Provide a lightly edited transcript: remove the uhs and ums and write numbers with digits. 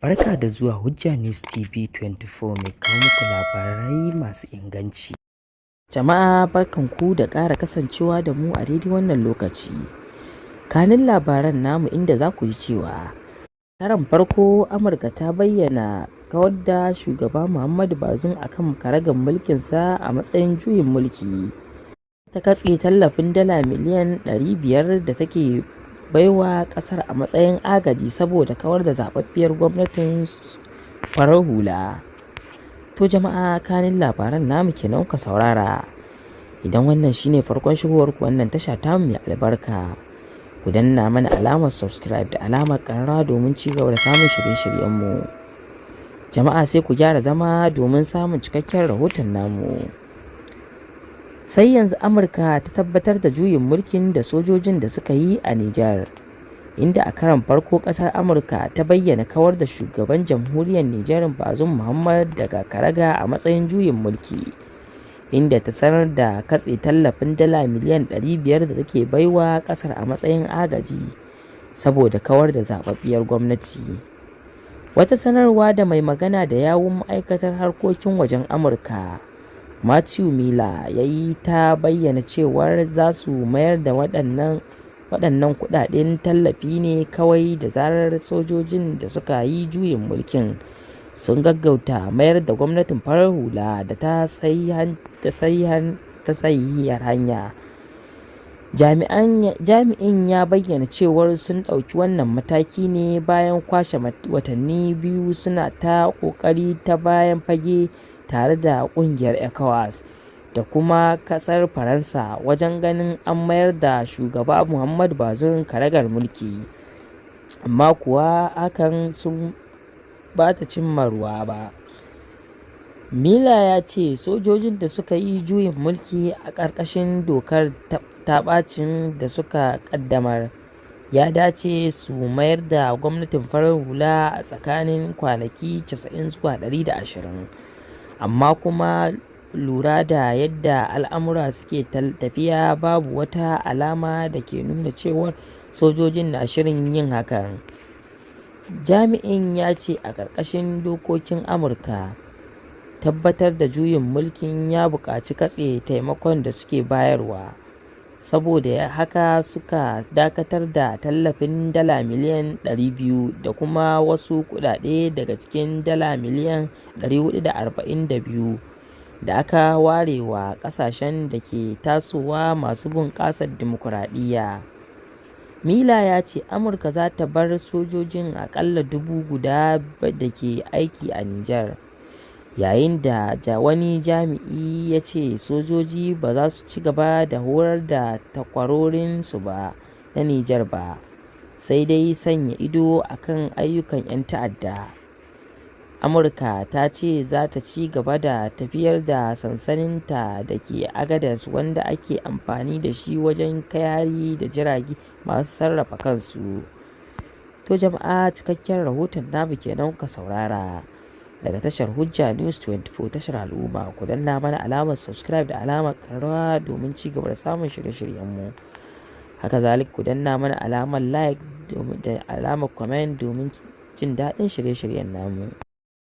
Barka da zuwa Hujja News TV 24, mai kawo muku labarai masu inganci. Jama'a, barkanku da ƙara kasancewa da mu a daidai wannan lokaci. Kanin labaran namu, inda za ku ji cewa karon farko Amurka ta bayyana kawar da Shugaba Muhammadu Bazoum a kan karagar mulkinsa a matsayin juyin mulki. Ta katse tallafin dala miliyan 500 da take baiwa kasar a matsayin agaji saboda kawar da zababbiyar gwamnatin farar hula. To jama'a, kanin labaran namu kenan ka saurara. Idan wannan shine farkon shigowar ku wannan tasha tamu mai albarka, ku danna mana alamar subscribe da alamar ƙararrawa domin ci gaba da samun shirye-shiryenmu. Jama'a, sai ku gyara zama domin samun cikakken rahoton namu. Sai yanzu Amurka ta tabbatar da juyin mulkin da sojojin da suka yi a Nijar, inda a karon farko kasar Amurka ta bayyana kawar da shugaban Jamhuriyar Nijar Bazoum Muhammad daga karaga a matsayin juyin mulki, inda ta sanar da katse tallafin dala miliyan 500 da take baiwa kasar a matsayin agaji saboda kawar da zababbiyar gwamnati. Wata sanarwa da mai magana da yawun Ma'aikatar Harkokin Wajen Amurka Matthew Miller ya yi ta bayyana cewar za su mayar da waɗannan kudaden tallafi ne kawai da zarar sojojin da suka yi juyin mulkin sun gaggauta mayar da gwamnatin farar hula da ta sahihiyar hanya. Jami'in ya bayyana cewar sun ɗauki wannan mataki ne bayan kwashe watanni 2 suna ta ƙoƙari ta bayan fage tare da ƙungiyar ECOWAS da kuma kasar Faransa wajen ganin an mayar da Shugaba Muhammadu Bazoum karagar mulki, amma kuwa hakan sun ba ta cimma ruwa ba. Miller ya ce sojojin da suka yi juyin mulki a ƙarƙashin dokar ta-ɓacin da suka ƙaddamar, ya dace su mayar da gwamnatin farar hula a tsakanin kwanaki 90 zuwa 120, amma kuma lura da yadda al'amura suke tafiya, babu wata alama da ke nuna cewar sojojin na shirin yin hakan. Jami'in ya ce a ƙarƙashin dokokin Amurka, tabbatar da juyin mulkin ya buƙaci katse taimakon da suke bayarwa, saboda haka suka dakatar da tallafin dala miliyan 200 da kuma wasu kuɗaɗe daga cikin dala miliyan 442 da aka ware wa ƙasashen da ke tasowa masu bunƙasar dimokuraɗiyya. Miller ya ce Amurka za ta bar sojojin aƙalla 1,000 da ke aiki a Nijar, yayin da wani jami'i ya ce sojoji ba za su ci gaba da horar da takwarorinsu ba na Nijar ba, sai dai sanya ido a kan ayyukan 'yan ta'adda. Amurka ta ce za ta ci gaba da tafiyar da sansaninta da ke Agadez, wanda ake amfani da shi wajen kai hari da jirage masu sarrafa kansu. To jama'a, cikakken rahoton namu kenan kuka saurara daga tashar Hujja News 24, tashar al'umma. Ku danna mana alamar subscribe da alamar kararrawa domin ci gaba da samun shirye-shiryenmu. Haka zalika, ku danna mana alamar like da alamar comment domin jin daɗin shirye-shiryen namu.